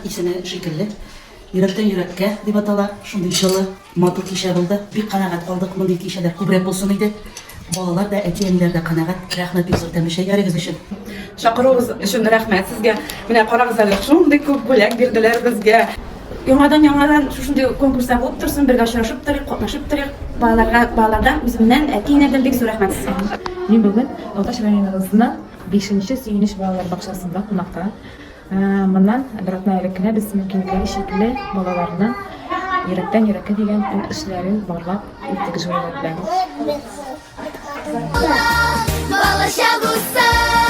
исеме шикелле, Йөрәктән йөрәккә дип атала. Шундый җылы, матур кичә булды. Бик канәгать калдык. Мондый кичәләр күбрәк булсын иде. Балалар да, әти-әниләр дә канәгать. Рәхмәт бик зур тәмле чәйләрегез өчен. Чакыруыгыз өчен рәхмәт сезгә. Менә карагыз әле, шундый күп бүләк бирделәр безгә. Яңадан-яңадан шушындый конкурслар булып торсын, бергә очрашып торыйк, катнашып торыйк. Балаларга, балалардан, үземнән, әти-әниләрдән бик зур рәхмәт сезгә. Мин бүген Балтач районыбызның бишенче Сөенеч балалар бакчасында кунакта. Моннан бер атна элек кенә без мөмкинлекләре чикле балаларның йөрәктән йөрәккә дигән эшләрен барлап үттек жюрилар белән. Балачак узса.